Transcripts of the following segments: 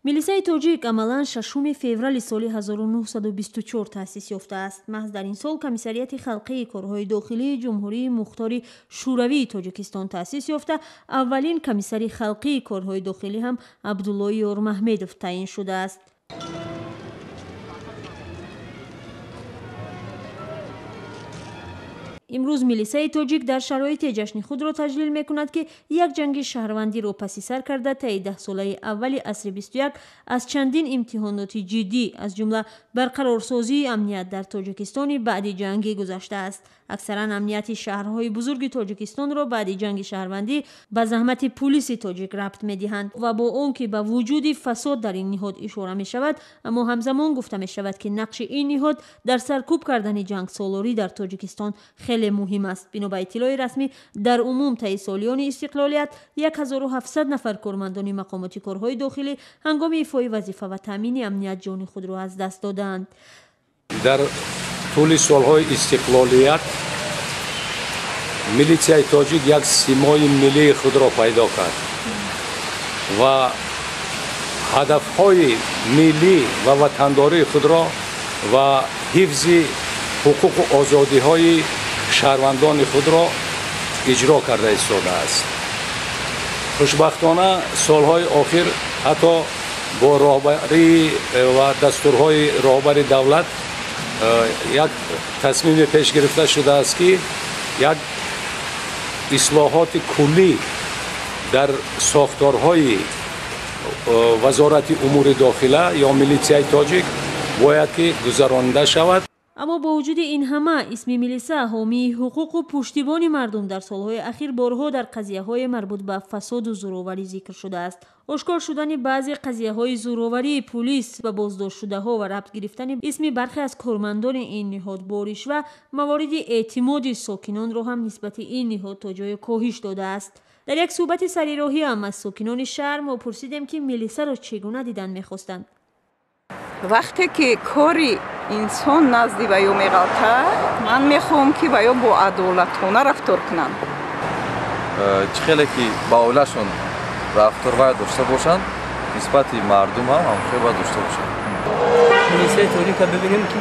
Милисаи тоҷик амалан 6 феврали соли 1924 таъсис ёфтааст. Маҳз дар ин сол Комиссариати халқии корҳои дохилии Ҷумҳурии Мухтори Шӯравии Тоҷикистон таъсис ёфта, аввалин комиссари халқии корҳои дохилӣ ҳам Абдуллои Ёрмаҳмедов таъин шудааст. Имрӯз милисаи тоҷик дар шароите ҷашни худро таҷлил мекунад, ки як ҷанги шаҳрвандиро паси сар карда, таи 10 солаи аввали асри 21 аз чандин имтиҳоноти ҷиддӣ, аз ҷумла барқарорсозии амният дар Тоҷикистони баъди ҷангӣ гузаштааст. Аксаран амнияти шаҳрҳои бузурги Тоҷикистонро баъди ҷанги шаҳрвандӣ ба заҳмати пулиси тоҷик рабт медиҳанд ва бо он ки ба вуҷуди фасод дар ин ниҳод ишора мешавад, аммо ҳамзамон гуфта мешавад, ки нақши ин ниҳод дар саркӯб кардани ҷангсолорӣ дар Тоҷикистон хеле муҳим аст. Бино ба иттилои расмӣ, дар умум таи солиёни истиқлолият 1700 нафар кормандони мақомоти корҳои дохилӣ ҳангоми ифои вазифа ва таъмини амният ҷони худро аз даст додаанд. Дар тӯли солҳои истиқлолият милитсияи тоҷик як симои миллии худро пайдо кард ва ҳадафҳои миллӣ ва ватандории худро ва ҳифзи ҳуқуқу озодиҳои шаҳрвандони худро иҷро карда истодааст. Хушбахтона, солҳои охир ҳатто бо роҳбарӣ ва дастурҳои роҳбари давлат як тасмиме пеш гирифта шудааст, ки як ислоҳоти куллӣ дар сохторҳои Вазорати умури дохила ё милитсияи тоҷик бояд ки гузаронида шавад. Аммо бо вуҷуди ин ҳама, исми милиса, ҳомии ҳуқуқу пуштибони мардум, дар солҳои ахир борҳо дар қазияҳои марбут ба фасоду зӯроварӣ зикр шудааст. Ошкор шудани баъзе қазияҳои зӯроварии пулис ба боздоштшудаҳо ва рабт гирифтани исми бархе аз кормандони ин ниҳод бо ришва мавориди эътимоди сокинонро ҳам нисбати ин ниҳод то ҷое коҳиш додааст. Дар як суҳбати сарироҳиам аз сокинони шаҳр мо пурсидем, ки милисаро чӣ гуна дидан мехостанд. Вақте ки кори инсон назди ваё меғалтад, ман мехоҳам, ки ваё бо адолатона рафтор кунанд. Чӣ хеле ки ба оилашон рафтор бояд дошта бошанд, нисбати мардум ҳам ҳамхел бояд дошта бошанд. Милисияи тоҷика бибинем, ки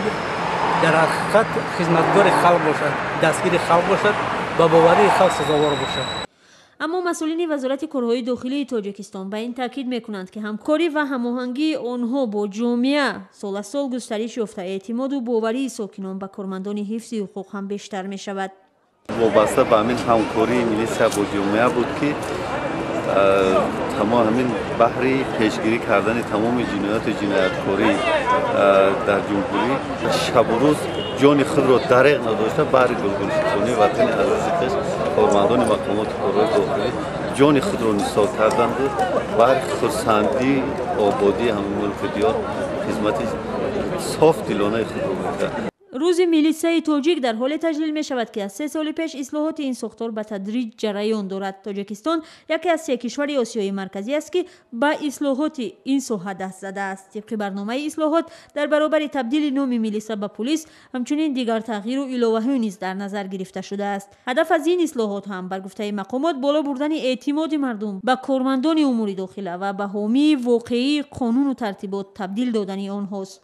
дар ҳақиқат хизматгори халқ бошад, дастгири халқ бошад, ба боварии халқ сазовор бошад. Аммо масъулини Вазорати корҳои дохилии Тоҷикистон ба ин таъкид мекунанд, ки ҳамкорӣ ва ҳамоҳангии онҳо бо ҷомеа сол аз сол густариш ёфта, эътимоду боварии сокинон ба кормандони ҳифзи ҳуқуқ ҳам бештар мешавад. Вобаста ба ҳамин ҳамкории милисия бо ҷомеа буд, ки тамом ҳамин баҳри пешгирӣ кардани тамоми ҷинояту ҷинояткорӣ дар ҷумҳурӣ шабу рӯз ҷони худро дареғ надошта, баҳри гулгулшукунии ватани азизи хеш кормандони мақомоти корҳои дохилӣ ҷони худро нисор карданду баҳри хурсандӣ, ободии ҳамин мулку диёр хизмати соф дилонаи худро мекард. Рӯзи милисаи тоҷик дар ҳоле таҷлил мешавад, ки аз 3 соли пеш ислоҳоти ин сохтор ба тадриҷ ҷараён дорад. Тоҷикистон яке аз се кишвари Осиёи Марказӣ аст, ки ба ислоҳоти ин соҳа даст задааст. Тибқи барномаи ислоҳот, дар баробари табдили номи милиса ба пулис, ҳамчунин дигар тағйиру иловаҳо низ дар назар гирифта шудааст. Ҳадаф аз ин ислоҳот ҳам, бар гуфтаи мақомот, боло бурдани эътимоди мардум ба кормандони умури дохила ва ба ҳомии воқеии қонуну тартибот табдил додани онҳост.